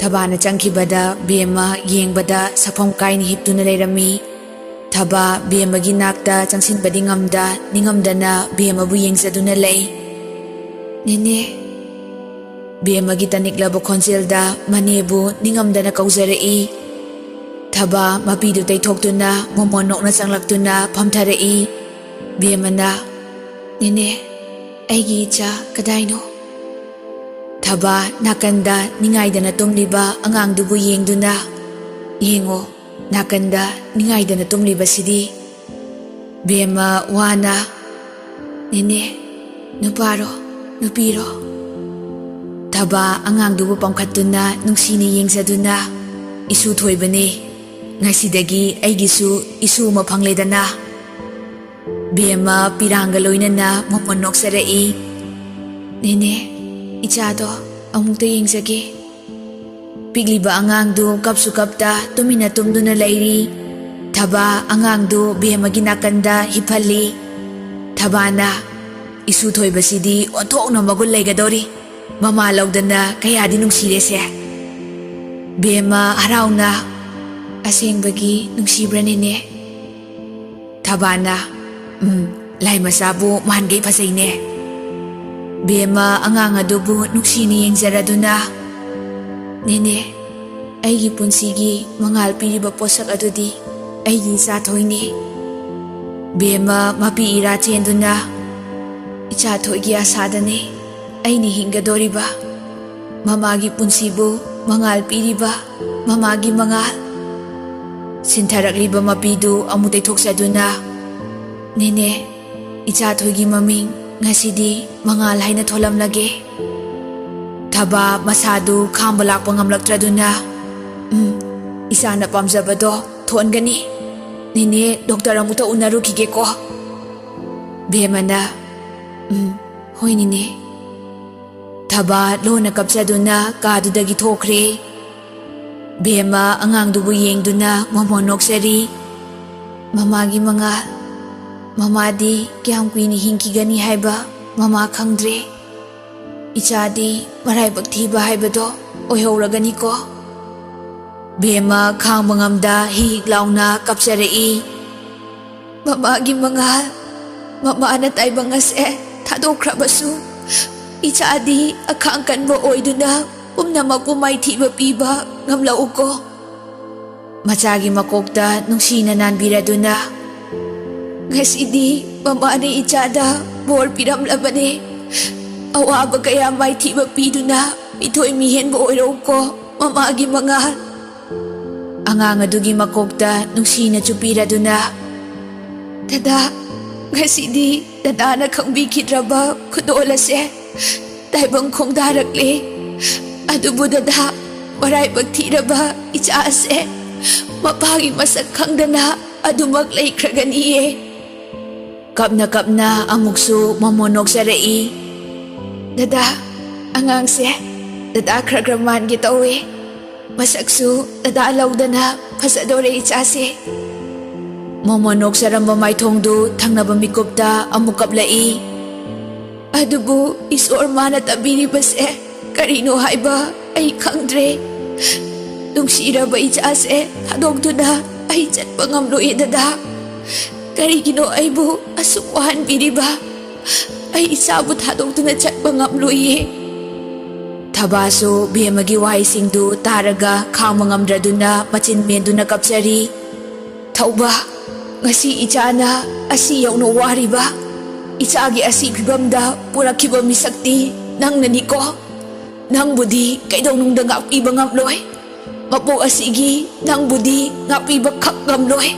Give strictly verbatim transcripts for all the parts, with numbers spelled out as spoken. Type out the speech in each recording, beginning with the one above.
ꯊꯕꯥꯅ ꯆꯪꯈꯤꯕꯗ ꯕꯦꯝꯃ ꯌꯦꯡꯕꯗ ꯁꯛꯐꯝ ꯀꯥꯏꯅ ꯍꯤꯞꯇꯨꯅ ꯂꯩꯔꯝꯃꯤ꯫ ꯊꯕꯥ ꯕꯦꯝꯃꯒꯤ ꯅꯥꯛꯇ ꯆꯪꯁꯤꯟꯕꯗꯤ ꯉꯝꯗ ꯅꯤꯡꯉꯝꯗꯅ ꯕꯦꯝꯃꯕꯨ ꯌꯦꯡꯖꯗꯨꯅ ꯂꯩ꯫ "ꯅꯦꯅꯦ!" ꯕꯦꯝꯃꯒꯤ ꯇꯅꯤꯛꯂꯕ ꯈꯣꯟꯖꯦꯜꯗ ꯃꯅꯦꯕꯨ ꯅꯤꯡꯉꯝꯗꯅ ꯀꯧꯖꯔꯛꯏ꯫ ꯊꯕꯥ ꯃꯄꯤꯗꯨ ꯇꯩꯊꯣꯛꯇꯨꯅ ꯃꯣꯃꯣꯟ ꯅꯣꯛꯅ ꯆꯪꯂꯛꯇꯨꯅ ꯐꯝꯊꯔꯛꯏ꯫ ꯕꯦꯝꯃꯅ, "ꯅꯦꯅꯦ, ꯑꯩꯒꯤ ꯏꯆꯥ ꯀꯗꯥꯏꯅꯣ?" ꯊꯕꯥ ꯅꯥꯀꯟꯗ ꯅꯤꯡꯉꯥꯏꯗꯅ ꯇꯨꯝꯂꯤꯕ ꯑꯉꯥꯡꯗꯨꯕꯨ ꯌꯦꯡꯗꯨꯅ, "ꯌꯦꯡꯉꯣ, ꯅꯥꯀꯟꯗ ꯅꯤꯡꯉꯥꯏꯗꯅ ꯇꯨꯝꯂꯤꯕꯁꯤꯗꯤ?" ꯕꯦꯝꯃ ꯋꯥꯅ, "ꯅꯦꯅꯦ, ꯅꯨꯄꯥꯔꯣ, ꯅꯨꯄꯤꯔꯣ?" ꯊꯕꯥ ꯑꯉꯥꯡꯗꯨꯕꯨ ꯄꯝꯈꯠꯇꯨꯅ ꯅꯨꯡꯁꯤꯅ ꯌꯦꯡꯖꯗꯨꯅ, "ꯏꯁꯨ ꯊꯣꯏꯕꯅꯦ꯫ ꯉꯁꯤꯗꯒꯤ ꯑꯩꯒꯤꯁꯨ ꯏꯁꯨ ꯑꯃ ꯐꯪꯂꯦꯗꯅ꯫" ꯕꯦꯝꯃ ꯄꯤꯔꯥꯡꯒ ꯂꯣꯏꯅꯅ ꯃꯣꯃꯣꯟ ꯅꯣꯛꯆꯔꯛꯏ꯫ "ꯅꯦꯅꯦ, ꯏꯆꯥꯗꯣ ꯑꯃꯨꯛꯇ ꯌꯦꯡꯖꯒꯦ꯫" ꯄꯤꯛꯂꯤꯕ ꯑꯉꯥꯡꯗꯨ ꯀꯞꯁꯨ ꯀꯞꯇ ꯇꯨꯃꯤꯟꯅ ꯇꯨꯝꯗꯨꯅ ꯂꯩꯔꯤ꯫ ꯊꯕꯥ ꯑꯉꯥꯡꯗꯨ ꯕꯦꯝꯃꯒꯤ ꯅꯥꯀꯟꯗ ꯍꯤꯞꯍꯜꯂꯤ꯫ ꯊꯕꯥꯅ, "ꯏꯁꯨ ꯊꯣꯏꯕꯁꯤꯗꯤ ꯑꯣꯟꯊꯣꯛꯅ ꯃꯒꯨꯟ ꯂꯩꯒꯗꯧꯔꯤ꯫ ꯃꯃꯥ ꯂꯧꯗꯅ ꯀꯌꯥꯗꯤ ꯅꯨꯡꯁꯤꯔꯦꯁꯦ꯫" ꯕꯦꯝꯃ ꯍꯔꯥꯎꯅ, "ꯑꯁꯦꯡꯕꯒꯤ ꯅꯨꯡꯁꯤꯕ꯭ꯔꯅꯦꯅꯦ?" ꯊꯕꯥꯅ, "ꯎꯝ, ꯂꯥꯏ ꯃꯆꯥꯕꯨ ꯃꯥꯟꯈꯩ ꯐꯖꯩꯅꯦ꯫" ꯕꯦꯝꯃ ꯑꯉꯥꯡ ꯑꯗꯨꯕꯨ ꯅꯨꯡꯁꯤꯅ ꯌꯦꯡꯖꯔꯗꯨꯅ, "ꯅꯦꯅꯦ, ꯑꯩꯒꯤ ꯄꯨꯟꯁꯤꯒꯤ ꯃꯉꯥꯜ ꯄꯤꯔꯤꯕ ꯄꯣꯠꯁꯛ ꯑꯗꯨꯗꯤ ꯑꯩꯒꯤ ꯏꯆꯥ ꯊꯣꯏꯅꯤ꯫" ꯕꯦꯝꯃ ꯃꯄꯤ ꯏꯔꯥ ꯆꯦꯟꯗꯨꯅ, "ꯏꯆꯥ ꯊꯣꯏꯒꯤ ꯑꯁꯥꯗꯅꯤ ꯑꯩꯅ ꯍꯤꯡꯒꯗꯣꯔꯤꯕ꯫ ꯃꯃꯥꯒꯤ ꯄꯨꯟꯁꯤꯕꯨ ꯃꯉꯥꯜ ꯄꯤꯔꯤꯕ ꯃꯃꯥꯒꯤ ꯃꯉꯥꯜ꯫" ꯁꯤꯟꯊꯔꯛꯂꯤꯕ ꯃꯄꯤꯗꯨ ꯑꯃꯨꯛ ꯇꯩꯊꯣꯛꯆꯗꯨꯅ, "ꯅꯦꯅꯦ, ꯏꯆꯥ ꯊꯣꯏꯒꯤ ꯃꯃꯤꯡ ꯉꯁꯤꯗꯤ ꯃꯉꯥꯜ ꯍꯥꯏꯅ ꯊꯣꯜꯂꯝꯂꯒꯦ꯫" ꯊꯕꯥ ꯃꯁꯥꯗꯨ ꯈꯥꯝꯕ ꯂꯥꯛꯄ ꯉꯝꯂꯛꯇ꯭ꯔꯗꯨꯅ, "ꯎꯝ, ꯏꯆꯥꯅ ꯄꯥꯝꯖꯕꯗꯣ ꯊꯣꯟꯒꯅꯤ꯫ ꯅꯦꯅꯦ, ꯗꯣꯛꯇꯔ ꯑꯃꯨꯛꯇ ꯎꯅꯔꯨꯈꯤꯒꯦꯀꯣ꯫" ꯕꯦꯝꯃꯅ, "ꯎꯝ, ꯍꯣꯏ ꯅꯦꯅꯦ꯫" ꯊꯕꯥ ꯂꯣꯟꯅ ꯀꯞꯆꯗꯨꯅ ꯀꯥꯗꯨꯗꯒꯤ ꯊꯣꯛꯈ꯭ꯔꯦ꯫ ꯕꯦꯝꯃ ꯑꯉꯥꯡꯗꯨꯕꯨ ꯌꯦꯡꯗꯨꯅ ꯃꯣꯃꯣꯟ ꯅꯣꯛꯆꯔꯤ꯫ "ꯃꯃꯥꯒꯤ ꯃꯉꯥꯜ, ꯃꯃꯥꯗꯤ ꯀꯌꯥꯝ ꯀꯨꯏꯅ ꯍꯤꯡꯈꯤꯒꯅꯤ ꯍꯥꯏꯕ ꯃꯃꯥ ꯈꯪꯗ꯭ꯔꯦ꯫ ꯏꯆꯥꯗꯤ ꯃꯔꯥꯏꯕꯛ ꯊꯤꯕ ꯍꯥꯏꯕꯗꯣ ꯑꯣꯏꯍꯧꯔꯒꯅꯤꯀꯣ꯫ ꯕꯦꯝꯃ ꯈꯥꯡꯕ ꯉꯝꯗ ꯍꯤꯛ ꯂꯥꯎꯅ ꯀꯞꯆꯔꯛꯏ꯫ ꯃꯃꯥꯒꯤ ꯃꯉꯥꯜ, ꯃꯃꯥꯅ ꯇꯥꯏꯕꯪ ꯑꯁꯦ ꯊꯥꯗꯣꯛꯈ꯭ꯔꯕꯁꯨ, ꯏꯆꯥꯗꯤ ꯑꯈꯥꯡ ꯀꯟꯕ ꯑꯣꯏꯗꯨꯅ ꯄꯨꯝꯅꯃꯛꯄꯨ ꯃꯥꯏꯊꯤꯕ ꯄꯤꯕ ꯉꯝꯂꯛꯎꯀꯣ꯫ ꯃꯆꯥꯒꯤ ꯃꯀꯣꯛꯇ ꯅꯨꯡꯁꯤꯅ ꯅꯥꯟꯕꯤꯔꯗꯨꯅ, ꯉꯁꯤꯗꯤ ꯃꯃꯥꯅ ꯏꯆꯥꯗ ꯕꯣꯔ ꯄꯤꯔꯝꯂꯕꯅꯦ꯫ ꯑꯋꯥꯕ ꯀꯌꯥ ꯃꯥꯏꯊꯤꯕ ꯄꯤꯗꯨꯅ ꯃꯤꯊꯣꯏ ꯃꯤꯍꯦꯟꯕ ꯑꯣꯏꯔꯛꯎꯀꯣ, ꯃꯃꯥꯒꯤ ꯃꯉꯥꯜ꯫ ꯑꯉꯥꯡ ꯑꯗꯨꯒꯤ ꯃꯀꯣꯛꯇ ꯅꯨꯡꯁꯤꯅ ꯆꯨꯞꯄꯤꯔꯗꯨꯅ, "ꯗꯗꯥ, ꯉꯁꯤꯗꯤ ꯗꯗꯥꯅ ꯈꯪꯕꯤꯈꯤꯗ꯭ꯔꯕ ꯈꯨꯗꯣꯜ ꯑꯁꯦ ꯇꯥꯏꯕꯪ ꯈꯣꯡꯗꯥꯔꯛꯂꯦ꯫ ꯑꯗꯨꯕꯨ ꯗꯗꯥ, ꯃꯔꯥꯏꯕꯛ ꯊꯤꯔꯕ ꯏꯆꯥ ꯑꯁꯦ ꯃꯄꯥꯒꯤ ꯃꯁꯛ ꯈꯪꯗꯅ ꯑꯗꯨꯃꯛ ꯂꯩꯈ꯭ꯔꯒꯅꯤꯌꯦ"꯫ ꯀꯞꯅ ꯀꯞꯅ ꯑꯃꯨꯛꯁꯨ ꯃꯣꯃꯣ ꯅꯣꯛꯆꯔꯛꯏ꯫ "ꯗꯗꯥ, ꯑꯉꯥꯡꯁꯦ ꯗꯗꯥ ꯈꯔ ꯈꯔ ꯃꯥꯟꯒꯦ ꯇꯧꯏ꯫ ꯃꯁꯛꯁꯨ ꯗꯗꯥ ꯂꯧꯗꯅ ꯐꯖꯗꯣꯔꯦ ꯏꯆꯥꯁꯦ"꯫ ꯃꯣꯃꯣ ꯅꯣꯛꯆꯔꯝꯕ ꯃꯥꯏꯊꯣꯡꯗꯨ ꯊꯪꯅꯕ ꯃꯤꯀꯨꯞꯇ ꯑꯃꯨꯛ ꯀꯞꯂꯛꯏ꯫ "ꯑꯗꯨꯕꯨ ꯏꯁꯣꯔ ꯃꯥꯅ ꯇꯝꯕꯤꯔꯤꯕꯁꯦ ꯀꯔꯤꯅꯣ ꯍꯥꯏꯕ ꯑꯩ ꯈꯪꯗ꯭ꯔꯦ꯫ ꯅꯨꯡꯁꯤꯔꯕ ꯏꯆꯥꯁꯦ ꯊꯥꯗꯣꯛꯇꯨꯅ ꯑꯩ ꯆꯠꯄ ꯉꯝꯂꯣꯏꯌꯦ ꯗꯗꯥ꯫ ꯀꯔꯤꯒꯤꯅꯣ ꯑꯩꯕꯨ ꯑꯁꯨꯛ ꯋꯥꯍꯟꯕꯤꯔꯤꯕ? ꯑꯩ ꯏꯆꯥꯕꯨ ꯊꯥꯗꯣꯛꯇꯨꯅ ꯆꯠꯄ ꯉꯝꯂꯣꯏꯌꯦ"꯫ ꯊꯕꯥꯁꯨ ꯕꯦꯝꯃꯒꯤ ꯋꯥꯍꯩꯁꯤꯡꯗꯨ ꯇꯥꯔꯒ ꯈꯥꯡꯕ ꯉꯝꯗ꯭ꯔꯗꯨꯅ ꯃꯆꯤꯟ ꯃꯦꯟꯗꯨꯅ ꯀꯞꯆꯔꯤ꯫ "ꯊꯧꯕ, ꯉꯁꯤ ꯏꯆꯥꯅ ꯑꯁꯤ ꯌꯧꯅ ꯋꯥꯔꯤꯕ, ꯏꯆꯥꯒꯤ ꯑꯁꯤ ꯐꯤꯕꯝꯗ ꯄꯨꯔꯛꯈꯤꯕ ꯃꯤꯁꯛꯇꯤ ꯅꯪꯅꯅꯤꯀꯣ꯫ ꯅꯪꯕꯨꯗꯤ ꯀꯩꯗꯧꯅꯨꯡꯗ ꯉꯥꯛꯄꯤꯕ ꯉꯝꯂꯣꯏ꯫ ꯃꯄꯣꯛ ꯑꯁꯤꯒꯤ ꯅꯪꯕꯨꯗꯤ ꯉꯥꯛꯄꯤꯕ ꯈꯛ ꯉꯝꯂꯣꯏ"꯫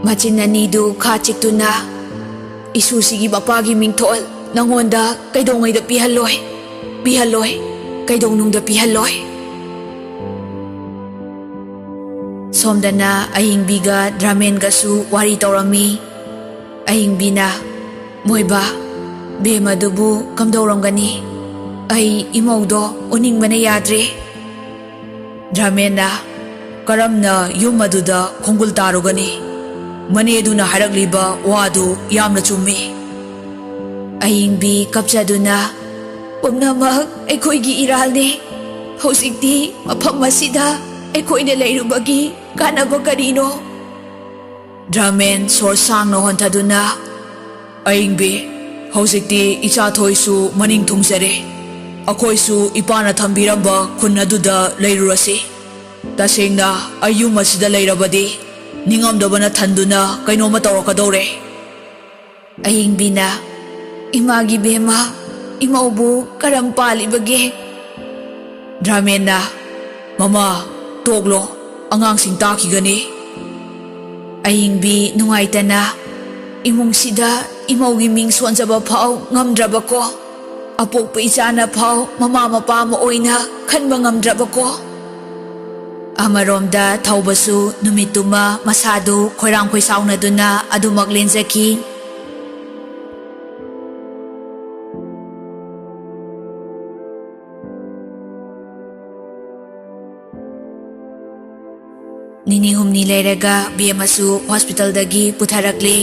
ꯃꯆꯤꯟ ꯑꯅꯤꯗꯨ ꯈꯥ ꯆꯤꯛꯇꯨꯅ, "ꯏꯁꯨꯁꯤꯒꯤ ꯃꯄꯥꯒꯤ ꯃꯤꯡꯊꯣꯜ ꯅꯪꯉꯣꯟꯗ ꯀꯩꯗꯧꯉꯩꯗ ꯄꯤꯍꯜꯂꯣꯏ, ꯄꯤꯍꯜꯂꯣꯏ, ꯀꯩꯗꯧꯅꯨꯡꯗ ꯄꯤꯍꯜꯂꯣꯏ"꯫ ꯁꯣꯝꯗꯅ ꯑꯍꯤꯡꯕꯤꯒ ꯗ꯭ꯔꯥꯃꯦꯟꯒꯁꯨ ꯋꯥꯔꯤ ꯇꯧꯔꯝꯃꯤ꯫ ꯑꯍꯤꯡꯕꯤꯅ, "ꯃꯣꯏꯕ, ꯕꯦꯝ ꯑꯗꯨꯕꯨ ꯀꯝꯗꯧꯔꯝꯒꯅꯤ? ꯑꯩ ꯏꯃꯧꯗꯣ ꯎꯅꯤꯡꯕꯅ ꯌꯥꯗ꯭ꯔꯦ"꯫ ꯗ꯭ꯔꯥꯃꯦꯟꯅ, "ꯀꯔꯝꯅ ꯌꯨꯝ ꯑꯗꯨꯗ ꯈꯣꯡꯒꯨꯜ ꯇꯥꯔꯨꯒꯅꯤ? ꯃꯅꯦꯗꯨꯅ ꯍꯥꯏꯔꯛꯂꯤꯕ ꯋꯥꯗꯨ ꯌꯥꯝꯅ ꯆꯨꯝꯃꯤ"꯫ ꯑꯍꯤꯡꯕꯤ ꯀꯞꯆꯗꯨꯅ, "ꯄꯨꯝꯅꯃꯛ ꯑꯩꯈꯣꯏꯒꯤ ꯏꯔꯥꯜꯅꯤ꯫ ꯍꯧꯖꯤꯛꯇꯤ ꯃꯐꯝ ꯑꯁꯤꯗ ꯑꯩꯈꯣꯏꯅ ꯂꯩꯔꯨꯕꯒꯤ ꯀꯥꯟꯅꯕ ꯀꯔꯤꯅꯣ? ꯗ꯭ꯔꯥꯃꯦꯟ ꯁꯣꯔ ꯁꯥꯡꯅ ꯍꯣꯟꯊꯗꯨꯅ, "ꯑꯏꯪꯕꯤ, ꯍꯧꯖꯤꯛꯇꯤ ꯏꯆꯥ ꯊꯣꯏꯁꯨ ꯃꯅꯤꯡ ꯊꯨꯡꯖꯔꯦ꯫ ꯑꯩꯈꯣꯏꯁꯨ ꯏꯄꯥꯅ ꯊꯝꯕꯤꯔꯝꯕ ꯈꯨꯟ ꯑꯗꯨꯗ ꯂꯩꯔꯨꯔꯁꯤ꯫ ꯇꯁꯦꯡꯅ ꯑꯩ ꯌꯨꯝ ꯑꯁꯤꯗ ꯂꯩꯔꯕꯗꯤ ꯅꯤꯡꯉꯝꯗꯕꯅ ꯊꯟꯗꯨꯅ ꯀꯩꯅꯣꯝꯃ ꯇꯧꯔꯛꯀꯗꯧꯔꯦ꯫" ꯑꯏꯪꯕꯤꯅ, "ꯏꯃꯥꯒꯤ ꯕꯦꯝꯃ, ꯏꯃꯧꯕꯨ ꯀꯔꯝ ꯄꯥꯜꯂꯤꯕꯒꯦ?" ꯗ꯭ꯔꯥꯃꯦꯟꯅ, "ꯃꯃꯥ, ꯇꯣꯛꯂꯣ, ꯑꯉꯥꯡꯁꯤꯡ ꯇꯥꯈꯤꯒꯅꯤ꯫" ꯑꯏꯪꯕꯤ ꯅꯨꯡꯉꯥꯏꯇꯅ, "ꯏꯃꯨꯡꯁꯤꯗ ꯏꯃꯧꯒꯤ ꯃꯤꯡ ꯁꯣꯟꯖꯕ ꯐꯥꯎ ꯉꯝꯗ꯭ꯔꯕꯀꯣ? ꯑꯄꯣꯛꯄ ꯏꯆꯥꯅ ꯐꯥꯎ ꯃꯃꯥ ꯃꯄꯥ ꯑꯃ ꯑꯣꯏꯅ ꯈꯟꯕ ꯉꯝꯗ꯭ꯔꯕꯀꯣ?" ꯑꯃꯔꯣꯝꯗ ꯊꯧꯕꯁꯨ ꯅꯨꯃꯤꯠꯇꯨꯃ ꯃꯁꯥꯗꯨ ꯈꯣꯏꯔꯥꯡ ꯈꯣꯏꯁꯥꯎꯅꯗꯨꯅ ꯑꯗꯨꯃꯛ ꯂꯦꯟꯖꯈꯤ꯫ ꯅꯤꯅꯤ ꯍꯨꯝꯅꯤ ꯂꯩꯔꯒ ꯕꯦꯝꯃꯁꯨ ꯍꯣꯁꯄꯤꯇꯥꯜꯗꯒꯤ ꯄꯨꯊꯔꯛꯂꯦ꯫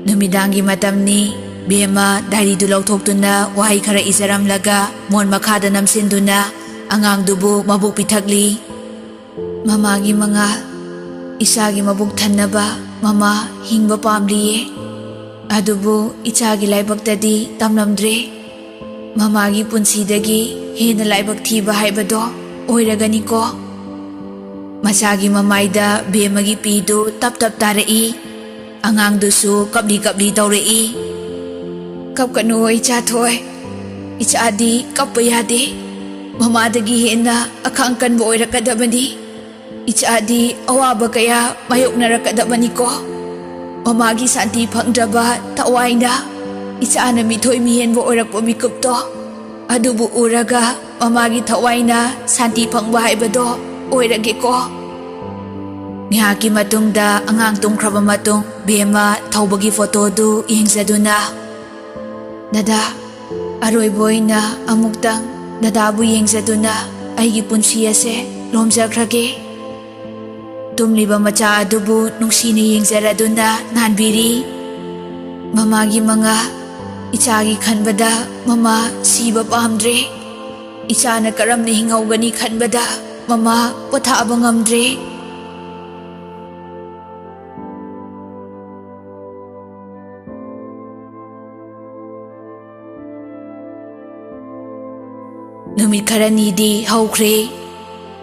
ꯅꯨꯃꯤꯗꯥꯡꯒꯤ ꯃꯇꯝꯅꯤ꯫ ꯕꯦꯝꯃ ꯗꯥꯏꯔꯤꯗꯨ ꯂꯧꯊꯣꯛꯇꯨꯅ ꯋꯥꯍꯩ ꯈꯔ ꯏꯖꯔꯝꯂꯒ ꯃꯣꯟ ꯃꯈꯥꯗ ꯅꯝꯁꯤꯟꯗꯨꯅ ꯑꯉꯥꯡꯗꯨꯕꯨ ꯃꯕꯨꯛ ꯄꯤꯊꯛꯂꯤ꯫ "ꯃꯃꯥꯒꯤ ꯃꯉꯥꯜ, ꯏꯆꯥꯒꯤ ꯃꯕꯨꯛ ꯊꯟꯅꯕ ꯃꯃꯥ ꯍꯤꯡꯕ ꯄꯥꯝꯂꯤꯌꯦ꯫ ꯑꯗꯨꯕꯨ ꯏꯆꯥꯒꯤ ꯂꯥꯏꯕꯛꯇꯗꯤ ꯇꯝꯂꯝꯗ꯭ꯔꯦ꯫ ꯃꯃꯥꯒꯤ ꯄꯨꯟꯁꯤꯗꯒꯤ ꯍꯦꯟꯅ ꯂꯥꯏꯕꯛ ꯊꯤꯕ ꯍꯥꯏꯕꯗꯣ ꯑꯣꯏꯔꯒꯅꯤꯀꯣ꯫" ꯃꯆꯥꯒꯤ ꯃꯃꯥꯏꯗ ꯕꯦꯝꯃꯒꯤ ꯄꯤꯗꯨ ꯇꯞ ꯇꯞ ꯇꯥꯔꯛꯏ꯫ ꯑꯉꯥꯡꯗꯨꯁꯨ ꯀꯞꯂꯤ ꯀꯞꯂꯤ ꯇꯧꯔꯛꯏ꯫ "ꯀꯞꯀꯅꯨ ꯏꯆꯥ ꯊꯣꯏ꯫ ꯏꯆꯥꯗꯤ ꯀꯞꯄ ꯌꯥꯗꯦ꯫ ꯃꯃꯥꯗꯒꯤ ꯍꯦꯟꯅ ꯑꯈꯥꯡ ꯀꯟꯕ ꯑꯣꯏꯔꯛꯀꯗꯕꯅꯤ꯫ ꯏꯆꯥꯗꯤ ꯑꯋꯥꯕ ꯀꯌꯥ ꯃꯥꯌꯣꯛꯅꯔꯛꯀꯗꯕꯅꯤꯀꯣ꯫ ꯃꯃꯥꯒꯤ ꯁꯥꯟꯇꯤ ꯐꯪꯗ꯭ꯔꯕ ꯊꯋꯥꯏꯅ ꯏꯆꯥꯅ ꯃꯤꯊꯣꯏ ꯃꯤꯍꯦꯟꯕ ꯑꯣꯏꯔꯛꯄ ꯃꯤꯀꯨꯞꯇꯣ ꯑꯗꯨꯕꯨ ꯎꯔꯒ ꯃꯃꯥꯒꯤ ꯊꯋꯥꯏꯅ ꯁꯥꯟꯇꯤ ꯐꯪꯕ ꯍꯥꯏꯕꯗꯣ ꯑꯣꯏꯔꯒꯦꯀꯣ꯫" ꯉꯥꯏꯍꯥꯛꯀꯤ ꯃꯇꯨꯡꯗ ꯑꯉꯥꯡ ꯇꯨꯝꯈ꯭ꯔꯕ ꯃꯇꯨꯡ ꯕꯦꯝꯃ ꯊꯧꯕꯒꯤ ꯐꯣꯇꯣꯗꯨ ꯌꯦꯡꯖꯗꯨꯅ, "ꯗꯗꯥ, ꯑꯔꯣꯏꯕ ꯑꯣꯏꯅ ꯑꯃꯨꯛꯇꯪ ꯗꯗꯥꯕꯨ ꯌꯦꯡꯖꯗꯨꯅ ꯑꯩꯒꯤ ꯄꯨꯟꯁꯤ ꯑꯁꯦ ꯂꯣꯝꯖꯈ꯭ꯔꯒꯦ꯫" ꯇꯨꯝꯂꯤꯕ ꯃꯆꯥ ꯑꯗꯨꯕꯨ ꯅꯨꯡꯁꯤꯅ ꯌꯦꯡꯖꯔꯗꯨꯅ ꯅꯥꯟꯕꯤꯔꯤ꯫ ꯃꯃꯥꯒꯤ ꯃꯉꯥ, ꯏꯆꯥꯒꯤ ꯈꯟꯕꯗ ꯃꯃꯥ ꯁꯤꯕ ꯄꯥꯝꯗ꯭ꯔꯦ꯫ ꯏꯆꯥꯅ ꯀꯔꯝꯅ ꯍꯤꯡꯍꯧꯒꯅꯤ ꯈꯟꯕꯗ ꯃꯃꯥ ꯄꯣꯊꯥꯕ ꯉꯝꯗ꯭ꯔꯦ꯫ ꯅꯨꯃꯤꯠ ꯈꯔꯅꯤꯗꯤ ꯍꯧꯈ꯭ꯔꯦ꯫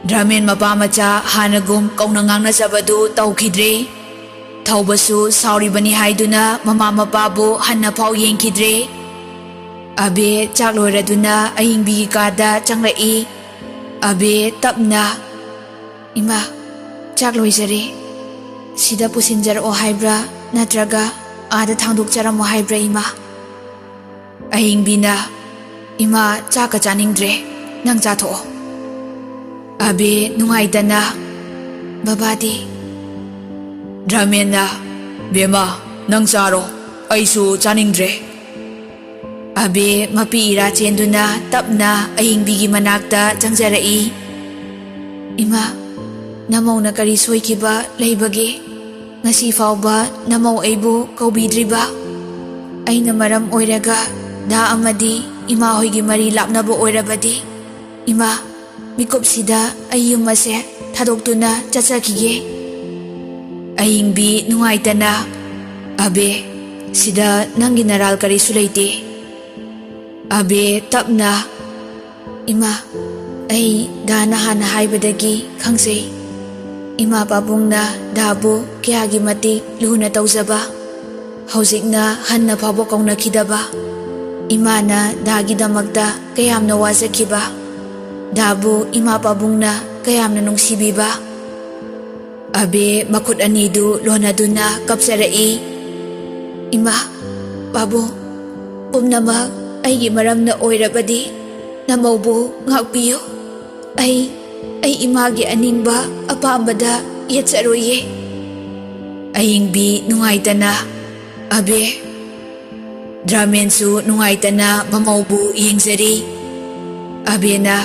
ꯗ꯭ꯔꯃꯦꯟ ꯃꯄꯥ ꯃꯆꯥ ꯍꯥꯟꯅꯒꯨꯝ ꯀꯧꯅ ꯉꯥꯡꯅꯖꯕꯗꯨ ꯇꯧꯈꯤꯗ꯭ꯔꯦ꯫ ꯊꯧꯕꯁꯨ ꯁꯥꯎꯔꯤꯕꯅꯤ ꯍꯥꯏꯗꯨꯅ ꯃꯃꯥ ꯃꯄꯥꯕꯨ ꯍꯟꯅ ꯐꯥꯎ ꯌꯦꯡꯈꯤꯗ꯭ꯔꯦ꯫ ꯑꯕꯦ ꯆꯥꯛ ꯂꯣꯏꯔꯗꯨꯅ ꯑꯍꯤꯡꯕꯤꯒꯤ ꯀꯥꯗ ꯆꯪꯂꯛꯏ꯫ ꯑꯕꯦ ꯇꯞꯅ, "ꯏꯃꯥ, ꯆꯥꯛ ꯂꯣꯏꯖꯔꯦ꯫ ꯁꯤꯗ ꯄꯨꯁꯤꯟꯖꯔꯛꯑꯣ ꯍꯥꯏꯕ꯭ꯔꯥ, ꯅꯠꯇ꯭ꯔꯒ ꯑꯥꯗ ꯊꯥꯡꯗꯣꯛꯆꯔꯝꯃꯣ ꯍꯥꯏꯕ꯭ꯔꯥ, ꯏꯃꯥ?" ꯑꯍꯤꯡꯕꯤꯅ, "ꯏꯃꯥ, ꯆꯥꯛꯀ ꯆꯥꯅꯤꯡꯗ꯭ꯔꯦ, ꯅꯪ ꯆꯥꯊꯣꯛꯑꯣ꯫" ꯑꯕꯦ ꯅꯨꯡꯉꯥꯏꯇꯅ, "ꯕꯕꯥꯗꯤ?" ꯗ꯭ꯔꯃꯦꯟꯅ, "ꯕꯦꯝꯃ, ꯅꯪ ꯆꯥꯔꯣ, ꯑꯩꯁꯨ ꯆꯥꯅꯤꯡꯗ꯭ꯔꯦ꯫" ꯑꯕꯦ ꯃꯄꯤ ꯏꯔꯥ ꯆꯦꯟꯗꯨꯅ ꯇꯞꯅ ꯑꯍꯤꯡꯕꯤꯒꯤ ꯃꯅꯥꯛꯇ ꯆꯪꯖꯔꯛꯏ꯫ "ꯏꯃꯥ, ꯅꯃꯧꯅ ꯀꯔꯤ ꯁꯣꯏꯈꯤꯕ ꯂꯩꯕꯒꯦ? ꯉꯁꯤ ꯐꯥꯎꯕ ꯅꯃꯧ ꯑꯩꯕꯨ ꯀꯧꯕꯤꯗ꯭ꯔꯤꯕ? ꯑꯩꯅ ꯃꯔꯝ ꯑꯣꯏꯔꯒ ꯗꯥ ꯑꯃꯗꯤ ꯏꯃꯥ ꯍꯣꯏꯒꯤ ꯃꯔꯤ ꯂꯥꯞꯅꯕ ꯑꯣꯏꯔꯕꯗꯤ, ꯏꯃꯥ, ꯃꯤꯀꯨꯞꯁꯤꯗ ꯑꯩ ꯌꯨꯝ ꯑꯁꯦ ꯊꯥꯗꯣꯛꯇꯨꯅ ꯆꯠꯆꯈꯤꯒꯦ꯫" ꯑꯍꯤꯡꯕꯤ ꯅꯨꯡꯉꯥꯏꯇꯅ, "ꯑꯕꯦ, ꯁꯤꯗ ꯅꯪꯒꯤ ꯅꯔꯥꯜ ꯀꯔꯤꯁꯨ ꯂꯩꯇꯦ꯫" ꯑꯕꯦ ꯇꯞꯅ, "ꯏꯃꯥ, ꯑꯩ ꯗꯥꯅ ꯍꯥꯟꯅ ꯍꯥꯏꯕꯗꯒꯤ ꯈꯪꯖꯩ꯫ ꯏꯃꯥ ꯄꯥꯕꯨꯡꯅ ꯗꯥꯕꯨ ꯀꯌꯥꯒꯤ ꯃꯇꯤꯛ ꯂꯨꯅ ꯇꯧꯖꯕ꯫ ꯍꯧꯖꯤꯛꯅ ꯍꯟꯅ ꯐꯥꯎꯕ ꯀꯧꯅꯈꯤꯗꯕ꯫ ꯏꯃꯥꯅ ꯗꯥꯒꯤꯗꯃꯛꯇ ꯀꯌꯥꯝꯅ ꯋꯥꯖꯈꯤꯕ꯫ ꯗꯥꯕꯨ ꯏꯃꯥ ꯄꯥꯕꯨꯡꯅ ꯀꯌꯥꯝꯅ ꯅꯨꯡꯁꯤꯕꯤꯕ꯫" ꯑꯕꯦ ꯃꯈꯨꯠ ꯑꯅꯤꯗꯨ ꯂꯣꯟꯅꯗꯨꯅ ꯀꯞꯆꯔꯛꯏ꯫ "ꯏꯃꯥ, ꯄꯥꯕꯨꯡ, ꯄꯨꯝꯅꯃꯛ ꯑꯩꯒꯤ ꯃꯔꯝꯅ ꯑꯣꯏꯔꯕꯗꯤ ꯅꯃꯧꯕꯨ ꯉꯥꯛꯄꯤꯌꯨ꯫ ꯑꯩ, ꯑꯩ ꯏꯃꯥꯒꯤ ꯑꯅꯤꯡꯕ ꯑꯄꯥꯝꯕꯗ ꯌꯦꯠꯆꯔꯣꯏꯌꯦ꯫" ꯑꯍꯤꯡꯕꯤ ꯅꯨꯡꯉꯥꯏꯇꯅ, "ꯑꯕꯦ꯫" ꯗ꯭ꯔꯃꯦꯟꯁꯨ ꯅꯨꯡꯉꯥꯏꯇꯅ ꯃꯃꯧꯕꯨ ꯌꯦꯡꯖꯔꯤ꯫ ꯑꯕꯦꯅ,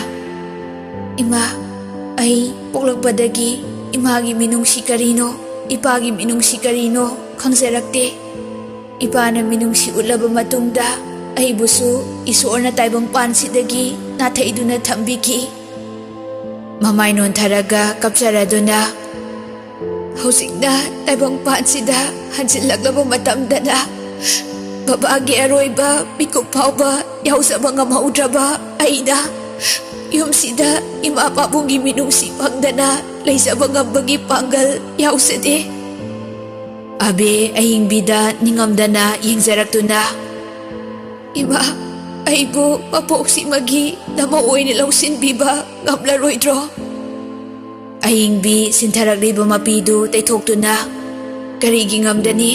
"ꯏꯃꯥ, ꯑꯩ ꯄꯣꯛꯂꯛꯄꯗꯒꯤ ꯏꯃꯥꯒꯤ ꯃꯤꯅꯨꯡꯁꯤ ꯀꯔꯤꯅꯣ, ꯏꯄꯥꯒꯤ ꯃꯤꯅꯨꯡꯁꯤ ꯀꯔꯤꯅꯣ ꯈꯪꯖꯔꯛꯇꯦ꯫ ꯏꯄꯥꯅ ꯃꯤꯅꯨꯡꯁꯤ ꯎꯠꯂꯕ ꯃꯇꯨꯡꯗ ꯑꯩꯕꯨꯁꯨ ꯏꯁꯣꯔꯅ ꯇꯥꯏꯕꯪꯄꯥꯟꯁꯤꯗꯒꯤ ꯅꯥꯊꯩꯗꯨꯅ ꯊꯝꯕꯤꯈꯤ꯫ ꯃꯃꯥꯏ ꯅꯣꯟꯊꯔꯒ ꯀꯞꯆꯔꯗꯨꯅ, "ꯍꯧꯖꯤꯛꯅ ꯇꯥꯏꯕꯪꯄꯥꯟꯁꯤꯗ ꯍꯟꯖꯤꯜꯂꯛꯂꯕ ꯃꯇꯝꯗꯅ ꯕꯕꯥꯒꯤ ꯑꯔꯣꯏꯕ ꯃꯤꯀꯨꯞ ꯐꯥꯎꯕ ꯌꯥꯎꯖꯕ ꯉꯝꯍꯧꯗ꯭ꯔꯕ ꯑꯩꯅ ꯌꯨꯝꯁꯤꯗ ꯏꯃꯥ ꯄꯥꯕꯨꯡꯒꯤ ꯃꯤꯅꯨꯡꯁꯤ ꯐꯪꯗꯅ ꯂꯩꯖꯕ ꯉꯝꯕꯒꯤ ꯄꯥꯡꯒꯜ ꯌꯥꯎꯖꯗꯦ꯫" ꯑꯕꯦ ꯑꯍꯤꯡꯕꯤꯗ ꯅꯤꯡꯉꯝꯗꯅ ꯌꯦꯡꯖꯔꯛꯇꯨꯅ, "ꯏꯃꯥ, ꯑꯩꯕꯨ ꯃꯄꯣꯛꯁꯤꯃꯒꯤ ꯅꯃꯧ ꯑꯣꯏꯅ ꯂꯧꯁꯤꯟꯕꯤꯕ ꯉꯝꯂꯔꯣꯏꯗ꯭ꯔꯣ?" ꯑꯍꯤꯡꯕꯤ ꯁꯤꯟꯊꯔꯛꯂꯤꯕ ꯃꯄꯤꯗꯨ ꯇꯩꯊꯣꯛꯇꯨꯅ, "ꯀꯔꯤꯒꯤ ꯉꯝꯗꯅꯤ?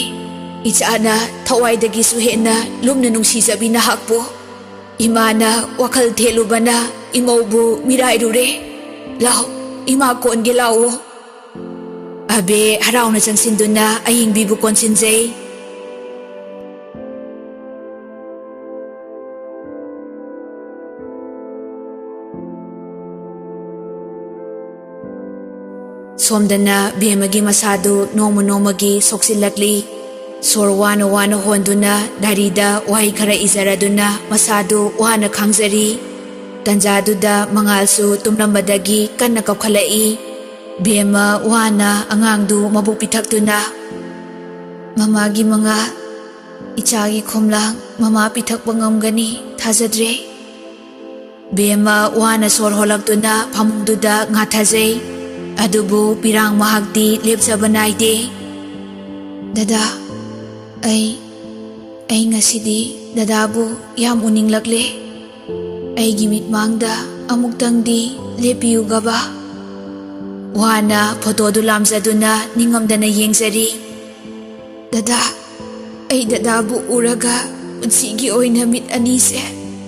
ꯏꯆꯥꯅ ꯊꯋꯥꯏꯗꯒꯤꯁꯨ ꯍꯦꯟꯅ ꯂꯨꯝꯅ ꯅꯨꯡꯁꯤꯖꯕꯤ ꯅꯍꯥꯛꯄꯨ꯫ ꯏꯃꯥꯅ ꯋꯥꯈꯜ ꯊꯦꯠꯂꯨꯕꯅ ꯏꯃꯧꯕꯨ ꯃꯤꯔꯥꯏꯔꯨꯔꯦ꯫ ꯂꯥꯎ, ꯏꯃꯥ ꯀꯣꯟꯒꯦ ꯂꯥꯎꯑꯣ꯫" ꯑꯕꯦ ꯍꯔꯥꯎꯅ ꯆꯪꯁꯤꯟꯗꯨꯅ ꯑꯍꯤꯡꯕꯤꯕꯨ ꯀꯣꯟꯁꯤꯟꯖꯩ꯫ ꯁꯣꯝꯗꯅ ꯕꯦꯝꯃꯒꯤ ꯃꯁꯥꯗꯨ ꯅꯣꯡꯃ ꯅꯣꯡꯃꯒꯤ ꯁꯣꯛꯆꯤꯜꯂꯛꯂꯤ꯫ ꯁꯣꯔ ꯋꯥꯅ ꯋꯥꯅ ꯍꯣꯟꯗꯨꯅ ꯗꯥꯏꯔꯤꯗ ꯋꯥꯍꯩ ꯈꯔ ꯏꯖꯔꯗꯨꯅ ꯃꯁꯥꯗꯨ ꯋꯥꯅ ꯈꯥꯡꯖꯔꯤ꯫ ꯇꯟꯖꯥꯗꯨꯗ ꯃꯉꯥꯜꯁꯨ ꯇꯨꯝꯂꯝꯕꯗꯒꯤ ꯀꯟꯅ ꯀꯞꯈꯠꯂꯛꯏ꯫ ꯕꯦꯝꯃ ꯋꯥꯅ ꯑꯉꯥꯡꯗꯨ ꯃꯕꯨꯛ ꯄꯤꯊꯛꯇꯨꯅ, "ꯃꯃꯥꯒꯤ ꯃꯉꯥꯜ, ꯏꯆꯥꯒꯤ ꯈꯣꯝꯂꯥꯡ ꯃꯃꯥ ꯄꯤꯊꯛꯄ ꯉꯝꯒꯅꯤ ꯊꯥꯖꯗ꯭ꯔꯦ꯫" ꯕꯦꯝꯃ ꯋꯥꯅ ꯁꯣꯔ ꯍꯣꯜꯂꯛꯇꯨꯅ ꯐꯃꯨꯡꯗꯨꯗ ꯉꯥꯊꯖꯩ꯫ ꯑꯗꯨꯕꯨ ꯄꯤꯔꯥꯡ ꯃꯍꯥꯛꯇꯤ ꯂꯦꯞꯆꯕ ꯅꯥꯏꯗꯦ꯫ "ꯗꯗꯥ, ꯑꯩ, ꯑꯩ ꯉꯁꯤꯗꯤ ꯗꯗꯥꯕꯨ ꯌꯥꯝ ꯎꯅꯤꯡꯂꯛꯂꯦ꯫ ꯑꯩꯒꯤ ꯃꯤꯠꯃꯥꯡꯗ ꯑꯃꯨꯛꯇꯪꯗꯤ ꯂꯦꯞꯄꯤꯌꯨꯒꯕ꯫" ꯋꯥꯅ ꯐꯣꯇꯣꯗꯨ ꯂꯥꯝꯖꯗꯨꯅ ꯅꯤꯡꯉꯝꯗꯅ ꯌꯦꯡꯖꯔꯤ꯫ "ꯗꯗꯥ, ꯑꯩ ꯗꯗꯥꯕꯨ ꯎꯔꯒ ꯄꯨꯟꯁꯤꯒꯤ ꯑꯣꯏꯅ ꯃꯤꯠ ꯑꯅꯤꯁꯦ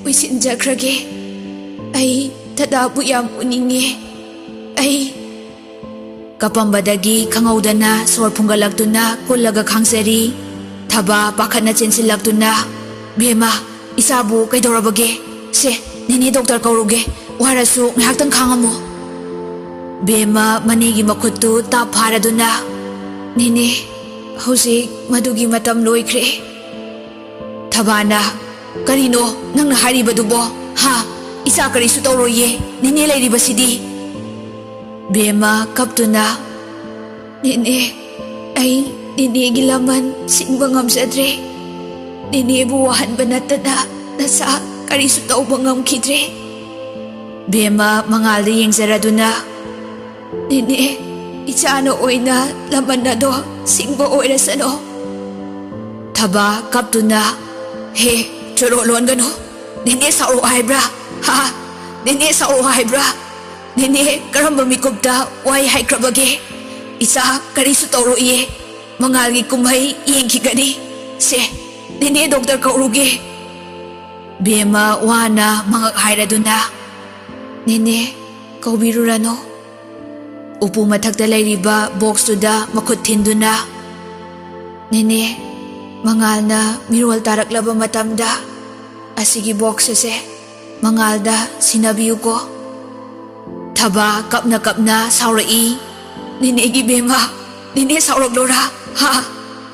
ꯎꯏꯁꯤꯟꯖꯈ꯭ꯔꯒꯦ꯫ ꯑꯩ ꯗꯗꯥꯕꯨ ꯌꯥꯝ ꯎꯅꯤꯡꯉꯦ꯫ ꯑꯩ" ꯀꯞꯄꯝꯕꯗꯒꯤ ꯈꯪꯍꯧꯗꯅ ꯁꯣꯔ ꯐꯨꯡꯒꯠꯂꯛꯇꯨꯅ ꯀꯨꯜꯂꯒ ꯈꯥꯡꯖꯔꯤ꯫ ꯊꯕꯥ ꯄꯥꯈꯠꯅ ꯆꯦꯟꯁꯤꯜꯂꯛꯇꯨꯅ, "ꯕꯦꯝꯃ, ꯏꯆꯥꯕꯨ ꯀꯩꯗꯧꯔꯕꯒꯦ? ꯁꯦ, ꯅꯦꯅꯦ ꯗꯣꯛꯇꯔ ꯀꯧꯔꯨꯒꯦ꯫ ꯋꯥꯔꯁꯨ ꯉꯥꯏꯍꯥꯛꯇꯪ ꯈꯥꯡꯉꯝꯃꯨ꯫" ꯕꯦꯝꯃ ꯃꯅꯦꯒꯤ ꯃꯈꯨꯠꯇꯨ ꯇꯥꯞ ꯐꯥꯔꯗꯨꯅ, "ꯅꯦꯅꯦ, ꯍꯧꯖꯤꯛ ꯃꯗꯨꯒꯤ ꯃꯇꯝ ꯂꯣꯏꯈ꯭ꯔꯦ꯫" ꯊꯕꯥꯅ, "ꯀꯔꯤꯅꯣ ꯅꯪꯅ ꯍꯥꯏꯔꯤꯕꯗꯨꯕꯣ? ꯍꯥ? "ꯏꯆꯥ ꯀꯔꯤꯁꯨ ꯇꯧꯔꯣꯏꯌꯦ, ꯅꯦꯅꯦ ꯂꯩꯔꯤꯕꯁꯤꯗꯤ"꯫ ꯕꯦꯝꯃ ꯀꯞꯇꯨꯅ, "ꯅꯦꯅꯦ, ꯑꯩ ꯅꯦꯅꯦꯒꯤ ꯂꯃꯟ ꯁꯤꯡꯕ ꯉꯝꯖꯗ꯭ꯔꯦ꯫ ꯅꯦꯅꯦꯕꯨ ꯋꯥꯍꯟꯕ ꯅꯠꯇꯅ ꯅꯆꯥ ꯀꯔꯤꯁꯨ ꯇꯧꯕ ꯉꯝꯈꯤꯗ꯭ꯔꯦ"꯫ ꯕꯦꯝꯃ ꯃꯉꯥꯜꯗ ꯌꯦꯡꯖꯔꯗꯨꯅ, "ꯅꯦꯅꯦ, ꯏꯆꯥꯅ ꯑꯣꯏꯅ ꯂꯃꯟ ꯑꯗꯣ ꯁꯤꯡꯕ ꯑꯣꯏꯔꯁꯅꯨ"꯫ ꯊꯕꯥ ꯀꯞꯇꯨꯅ, "ꯍꯦ, ꯆꯣꯔꯣ ꯂꯣꯟꯒꯅꯨ꯫ ꯅꯦꯅꯦ ꯁꯥꯎꯔꯛꯑꯣ ꯍꯥꯏꯕ꯭ꯔꯥ? ꯍꯥ? ꯅꯦꯅꯦ ꯁꯥꯎꯔꯛꯑꯣ ꯍꯥꯏꯕ꯭ꯔꯥ? ꯅꯦꯅꯦ ꯀꯔꯝꯕ ꯃꯤꯀꯨꯞꯇ ꯋꯥꯍꯩ ꯍꯥꯏꯈ꯭ꯔꯕꯒꯦ? ꯏꯆꯥ ꯀꯔꯤꯁꯨ ꯇꯧꯔꯣꯏꯌꯦ꯫ ꯃꯉꯥꯜꯒꯤ ꯀꯨꯝꯍꯩ ꯌꯦꯡꯈꯤꯒꯅꯤ꯫ ꯁꯦ, ꯅꯦꯅꯦ ꯗꯣꯛꯇꯔ ꯀꯧꯔꯨꯒꯦ"꯫ ꯕꯦꯝꯃ ꯋꯥꯅ ꯃꯉꯛ ꯍꯥꯏꯔꯗꯨꯅ, "ꯅꯦꯅꯦ, ꯀꯧꯕꯤꯔꯨꯔꯅꯨ"꯫ ꯎꯄꯨ ꯃꯊꯛꯇ ꯂꯩꯔꯤꯕ ꯕꯣꯛꯁꯇꯨꯗ ꯃꯈꯨꯠ ꯊꯤꯟꯗꯨꯅ, "ꯅꯦꯅꯦ, ꯃꯉꯥꯜꯅ ꯃꯤꯔꯣꯜ ꯇꯥꯔꯛꯂꯕ ꯃꯇꯝꯗ ꯑꯁꯤꯒꯤ ꯕꯣꯛꯁ ꯑꯁꯦ ꯃꯉꯥꯜꯗ ꯁꯤꯟꯅꯕꯤꯌꯨꯀꯣ"꯫ ꯊꯕꯥ ꯀꯞꯅ ꯀꯞꯅ ꯁꯥꯎꯔꯛꯏ, "ꯅꯦꯅꯦꯒꯤ ꯕꯦꯝꯃ, ꯅꯦꯅꯦ ꯁꯥꯎꯔꯛꯂꯣꯔꯥ? ꯍꯥ?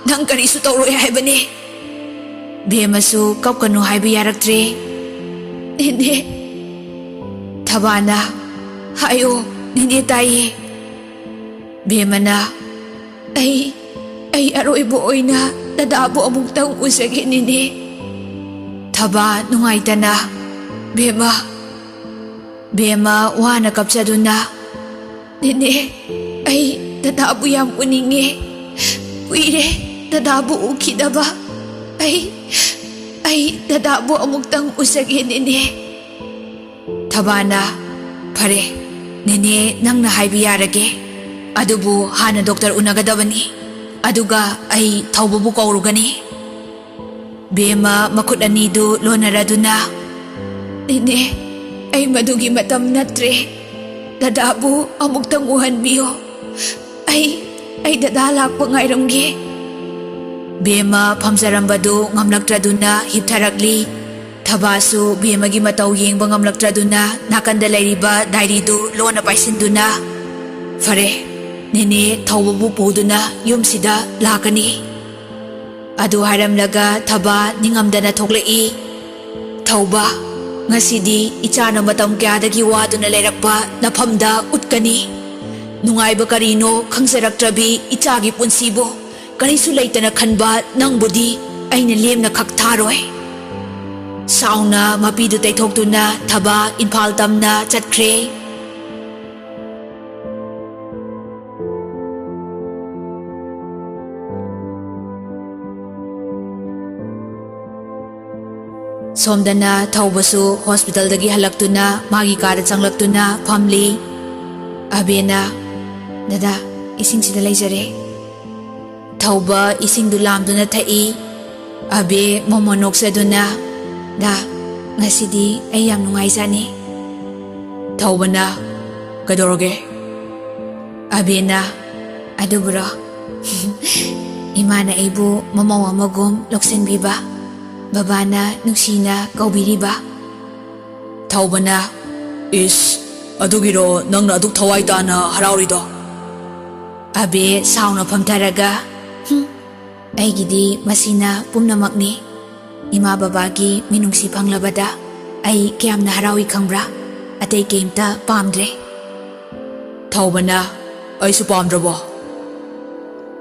ꯅꯪ ꯀꯔꯤꯁꯨ ꯇꯧꯔꯣꯏ ꯍꯥꯏꯕꯅꯦ"꯫ ꯕꯦꯝꯃꯁꯨ ꯀꯞꯀꯅꯨ ꯍꯥꯏꯕ ꯌꯥꯔꯛꯇ꯭ꯔꯦ꯫ "ꯅꯦꯅꯦ"꯫ ꯊꯕꯥꯅ, "ꯍꯥꯏꯌꯣ, ꯅꯦꯅꯦ ꯇꯥꯏꯌꯦ"꯫ ꯕꯦꯝꯃꯅ, "ꯑꯩ, ꯑꯩ ꯑꯔꯣꯏꯕ ꯑꯣꯏꯅ ꯗꯗꯥꯕꯨ ꯑꯃꯨꯛꯇꯪ ꯎꯖꯒꯦ, ꯅꯦꯅꯦ"꯫ ꯊꯕꯥ ꯅꯨꯡꯉꯥꯏꯇꯅ, "ꯕꯦꯝꯃ"꯫ ꯕꯦꯝꯃ ꯋꯥꯅ ꯀꯞꯆꯗꯨꯅ, "ꯅꯦꯅꯦ, ꯑꯩ ꯗꯗꯥꯕꯨ ꯌꯥꯝ ꯎꯅꯤꯡꯉꯦ꯫ ꯀꯨꯏꯔꯦ ꯗꯗꯥꯕꯨ ꯎꯈꯤꯗꯕ꯫ ꯑꯩ, ꯑꯩ ꯗꯗꯥꯕꯨ ꯑꯃꯨꯛꯇꯪ ꯎꯖꯒꯦ, ꯅꯦꯅꯦ"꯫ ꯊꯕꯥꯅ, "ꯐꯔꯦ, ꯅꯦꯅꯦ ꯅꯪꯅ ꯍꯥꯏꯕ ꯌꯥꯔꯒꯦ꯫ ꯑꯗꯨꯕꯨ ꯍꯥꯟꯅ ꯗꯣꯛꯇꯔ ꯎꯅꯒꯗꯕꯅꯤ꯫ ꯑꯗꯨꯒ ꯑꯩ ꯊꯧꯕꯕꯨ ꯀꯧꯔꯨꯒꯅꯤ"꯫ ꯕꯦꯝꯃ ꯃꯈꯨꯠ ꯑꯅꯤꯗꯨ ꯂꯣꯟꯅꯔꯗꯨꯅ, "ꯅꯦꯅꯦ, ꯑꯩ ꯃꯗꯨꯒꯤ ꯃꯇꯝ ꯅꯠꯇ꯭ꯔꯦ꯫ ꯗꯗꯥꯕꯨ ꯑꯃꯨꯛꯇꯪ ꯎꯍꯟꯕꯤꯌꯣ꯫ ꯑꯩ, ꯑꯩ ꯗꯗꯥ ꯂꯥꯛꯄ ꯉꯥꯏꯔꯝꯒꯦ"꯫ ꯕꯦꯝꯃ ꯐꯝꯖꯔꯝꯕꯗꯨ ꯉꯝꯂꯛꯇ꯭ꯔꯗꯨꯅ ꯍꯤꯞꯊꯔꯛꯂꯤ꯫ ꯊꯕꯥꯁꯨ ꯕꯦꯝꯃꯒꯤ ꯃꯇꯧ ꯌꯦꯡꯕ ꯉꯝꯂꯛꯇ꯭ꯔꯗꯨꯅ ꯅꯥꯀꯟꯗ ꯂꯩꯔꯤꯕ ꯗꯥꯏꯔꯤꯗꯨ ꯂꯣꯟꯅ ꯄꯥꯏꯁꯤꯟꯗꯨꯅ, "ꯐꯔꯦ, ꯅꯦꯅꯦ ꯊꯧꯕꯕꯨ ꯄꯨꯗꯨꯅ ꯌꯨꯝꯁꯤꯗ ꯂꯥꯛꯀꯅꯤ"꯫ ꯑꯗꯨ ꯍꯥꯏꯔꯝꯂꯒ ꯊꯕꯥ ꯅꯤꯡꯉꯝꯗꯅ ꯊꯣꯛꯂꯛꯏ꯫ "ꯊꯧꯕ, ꯉꯁꯤꯗꯤ ꯏꯆꯥꯅ ꯃꯇꯝ ꯀꯌꯥꯗꯒꯤ ꯋꯥꯗꯨꯅ ꯂꯩꯔꯛꯄ ꯅꯐꯝꯗ ꯎꯠꯀꯅꯤ꯫ ꯅꯨꯡꯉꯥꯏꯕ ꯀꯔꯤꯅꯣ ꯈꯪꯖꯔꯛꯇ꯭ꯔꯕꯤ ꯏꯆꯥꯒꯤ ꯄꯨꯟꯁꯤꯕꯨ ꯀꯔꯤꯁꯨ ꯂꯩꯇꯅ ꯈꯟꯕ ꯅꯪꯕꯨꯗꯤ ꯑꯩꯅ ꯂꯦꯝꯅ ꯈꯛ ꯊꯥꯔꯣꯏ꯫ ꯁꯥꯎꯅ ꯃꯄꯤꯗꯨ ꯇꯩꯊꯣꯛꯇꯨꯅ ꯊꯕꯥ ꯏꯝꯐꯥꯜ ꯇꯝꯅ ꯆꯠꯈ꯭ꯔꯦ꯫ ꯁꯣꯝꯗꯅ ꯊꯧꯕꯁꯨ ꯍꯣꯁꯄꯤꯇꯥꯜꯗꯒꯤ ꯍꯜꯂꯛꯇꯨꯅ ꯃꯥꯒꯤ ꯀꯥꯗ ꯆꯪꯂꯛꯇꯨꯅ ꯐꯝꯂꯤ꯫ ꯑꯕꯦꯅ, "ꯗꯗꯥ, ꯏꯁꯤꯡꯁꯤꯗ ꯂꯩꯖꯔꯦ꯫" ꯊꯧꯕ ꯏꯁꯤꯡꯗꯨ ꯂꯥꯝꯗꯨꯅ ꯊꯛꯏ꯫ ꯑꯕꯦ ꯃꯣꯃꯣꯟ ꯅꯣꯛꯆꯗꯨꯅ, "ꯗꯥ, ꯉꯁꯤꯗꯤ ꯑꯩ ꯌꯥꯝ ꯅꯨꯡꯉꯥꯏꯖꯥꯅꯤ꯫" ꯊꯧꯕꯅ, "ꯀꯩꯗꯧꯔꯒꯦ?" ꯑꯕꯦꯅ, "ꯑꯗꯨꯕꯨꯔꯣ, ꯏꯃꯥꯅ ꯑꯩꯕꯨ ꯃꯃꯧ ꯑꯃꯒꯨꯝ ꯂꯧꯁꯤꯟꯕꯤꯕ, ꯕꯕꯥꯅ ꯅꯨꯡꯁꯤꯅ ꯀꯧꯕꯤꯔꯤꯕ꯫" ꯊꯧꯕꯅ, "ꯏꯁ, ꯑꯗꯨꯒꯤꯔꯣ ꯅꯪꯅ ꯑꯗꯨꯛ ꯊꯋꯥꯏ ꯇꯥꯅ ꯍꯔꯥꯎꯔꯤꯗꯣ?" ꯑꯕꯦ ꯁꯥꯎꯅ ꯐꯝꯊꯔꯒ, "ꯍꯨꯝ, ꯑꯩꯒꯤꯗꯤ ꯃꯁꯤꯅ ꯄꯨꯝꯅꯃꯛꯅꯤ꯫ ꯏꯃꯥ ꯕꯕꯥꯒꯤ ꯃꯤꯅꯨꯡꯁꯤ ꯐꯪꯂꯕꯗ ꯑꯩ ꯀꯌꯥꯝꯅ ꯍꯔꯥꯎꯏ ꯈꯪꯕ꯭ꯔꯥ? ꯑꯇꯩ ꯀꯩꯝꯇ ꯄꯥꯝꯗ꯭ꯔꯦ꯫" ꯊꯧꯕꯅ, "ꯑꯩꯁꯨ ꯄꯥꯝꯗ꯭ꯔꯕꯣ?"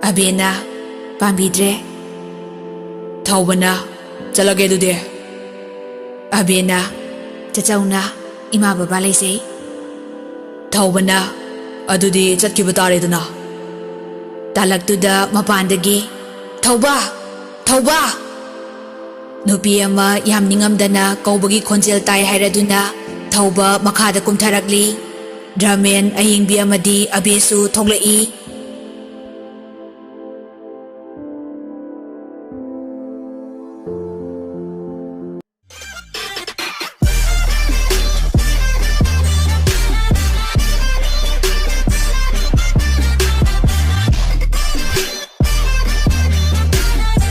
ꯑꯕꯦꯅ, "ꯄꯥꯝꯕꯤꯗ꯭ꯔꯦ꯫" ꯊꯧꯕꯅ, "ꯆꯠꯂꯒꯦ ꯑꯗꯨꯗꯤ꯫" ꯑꯕꯦꯅ, "ꯆꯆꯧꯅ ꯏꯃꯥ ꯕꯕꯥ ꯂꯩꯖꯩ꯫" ꯊꯧꯕꯅ, "ꯑꯗꯨꯗꯤ ꯆꯠꯈꯤꯕ ꯇꯥꯔꯦꯗꯅ꯫" ꯇꯥꯂꯛꯇꯨꯗ ꯃꯄꯥꯟꯗꯒꯤ, "ꯊꯧꯕ! ꯊꯧꯕ!" ꯅꯨꯄꯤ ꯑꯃ ꯌꯥꯝ ꯅꯤꯡꯉꯝꯗꯅ ꯀꯧꯕꯒꯤ ꯈꯣꯟꯖꯦꯜ ꯇꯥꯏ ꯍꯥꯏꯔꯗꯨꯅ ꯊꯧꯕ ꯃꯈꯥꯗ ꯀꯨꯝꯊꯔꯛꯂꯤ꯫ ꯗ꯭ꯔꯃꯦꯟ ꯑꯌꯦꯡꯕꯤ ꯑꯃꯗꯤ ꯑꯕꯦꯁꯨ ꯊꯣꯛꯂꯛꯏ꯫